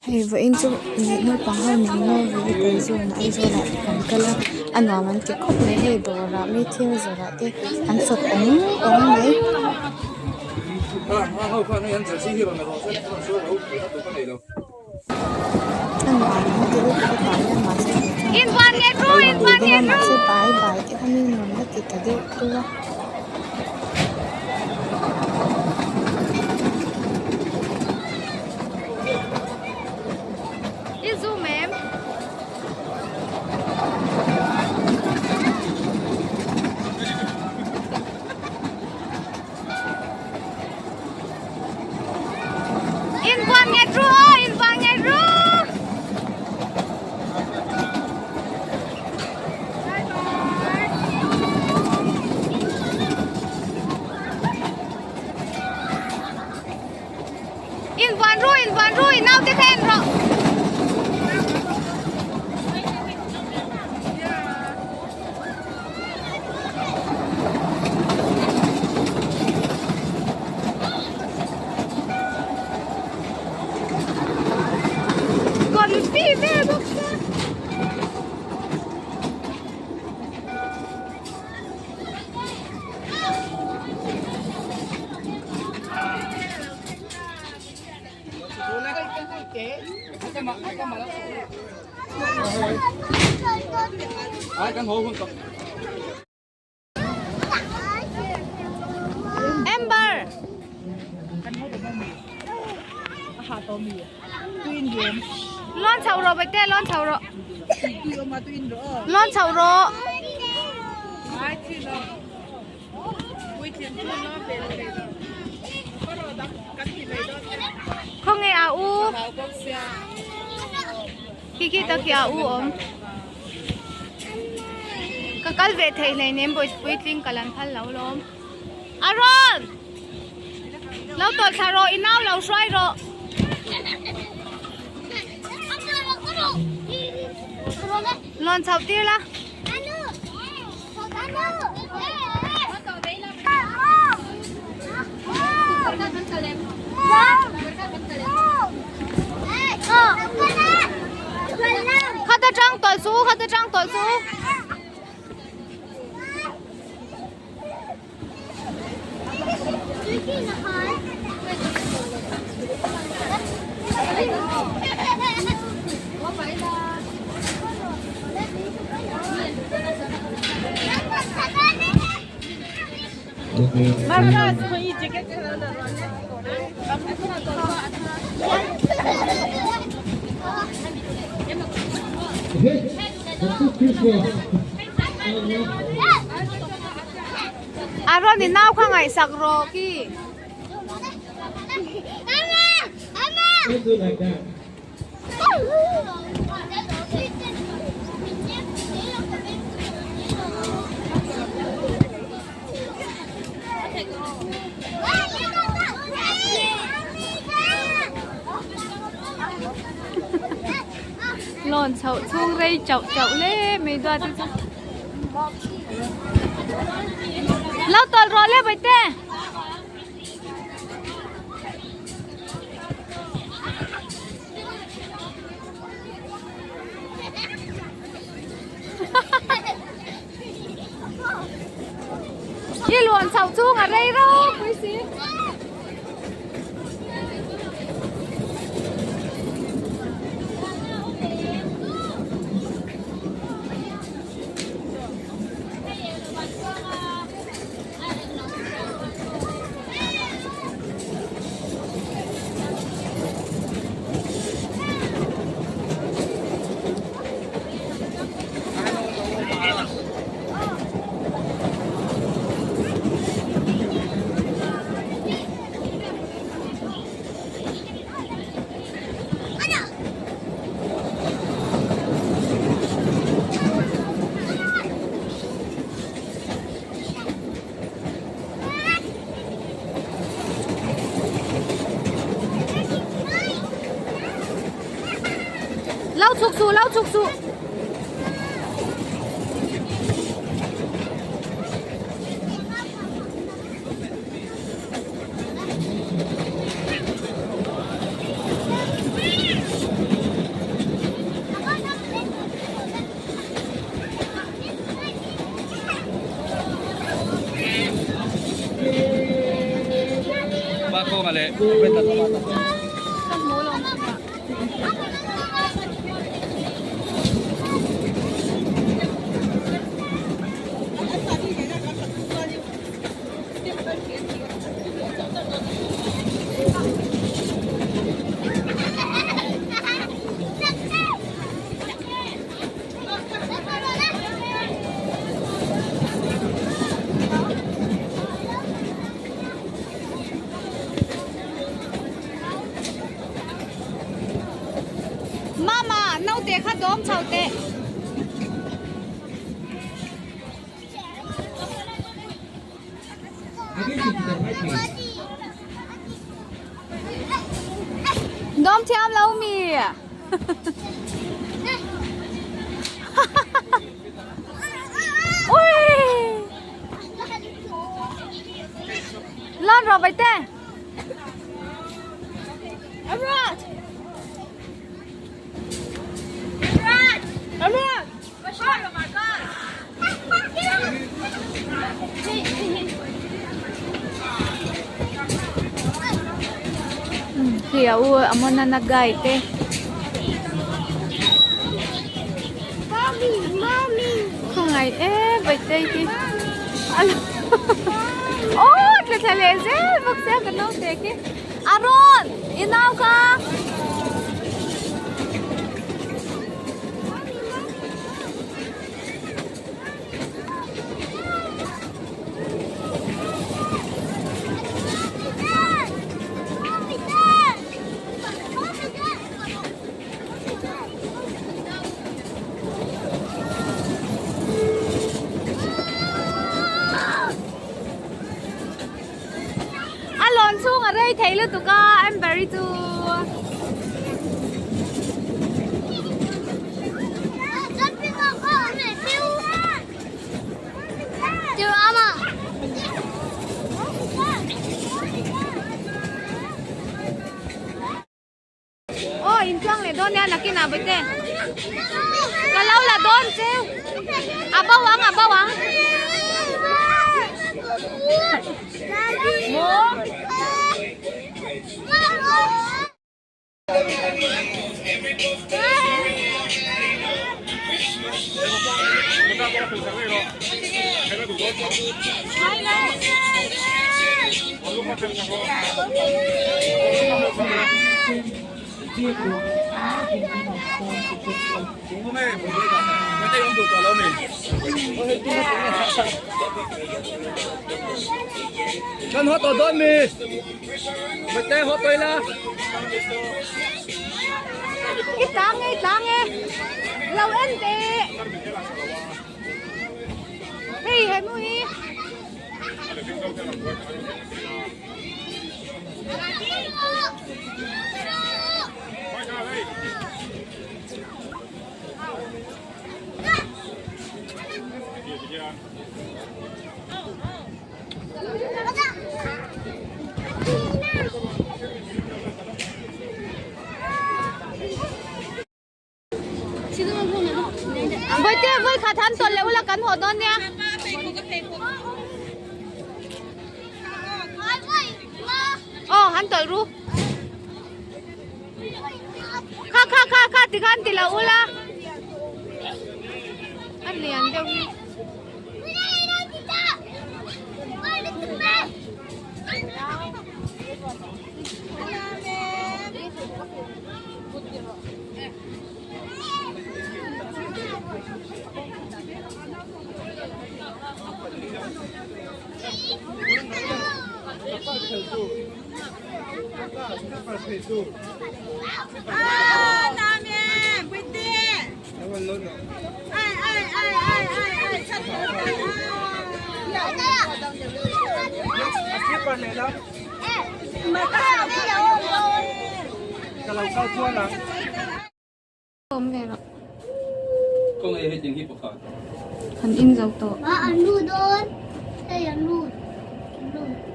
Hei vawiin chu naupang ho nen Novel zone Aizawl ah kan kal a a nuam an ti khawp mai hei dawrah mi thil zawrh ah te an sawt awm awm mai. A nuam an ti lutuk a tah hian mahse kei chuan ka lo ti deuh a mahse bai bai te kha mi nuam la ti ta deuh thung a. Invuan ru invuan ru i naute kha en rawh. Confi vel bawk sia. Amber Lon chho rawh Bawihtê lon chho rawh Lon chho rawh Khawnge a u Khi khi ta khi a u awm Ka kal ve thei hleinem puitling ka lan phal lo lawm Aron Lo tawlh thla rawh i nau lo hruai rawh. Lawn chhoh tir la. Khata tang tawlh suh u, khata tang tawlh suh u. A rawn i nau kha ngaihsak rawh ki. Lawn chhoh chhung rei chauh chauh hle mai duat te chu. Lo tawlh rawh le Bawihte. Khi luan chhoh chhung a rei ropui si. Lo chhuk suh, lo chhuk suh. Ka hmu lo chungah. Mama, naute kha dawm chho teh. Dawm thiam lo mi. Ui. Lan rawh vai te. Amrat. Amrat. Amrat. Khi a u amon na guide te. Khawngaih e Bawihtei hi aw tla thla leh zel bawk sia ka naute khi Aron i nau kha. A lawn chhung a rei thei lutuk a Amber-i chu. Aw in chuang leh dawn nia nakinah bawihte ka lo la dawn cheu a bo ang a bo ang maw. Kan haw tawh dawn mi? Mate haw tawh ila. I tlang e, i tlang e. Lo en teh. Hei he nu hi. Bawihte vawi khat han tawlh leh ula kan haw dawn nia. Aw han tawlh ru. Kha kha kha kha tikhan ti lo ula. A lian deuh hi. Awm ve rawh. Kawng ei hei ting hi pakhat. Kan in zo tawh. An lut dawn. Hei an lut. An lut.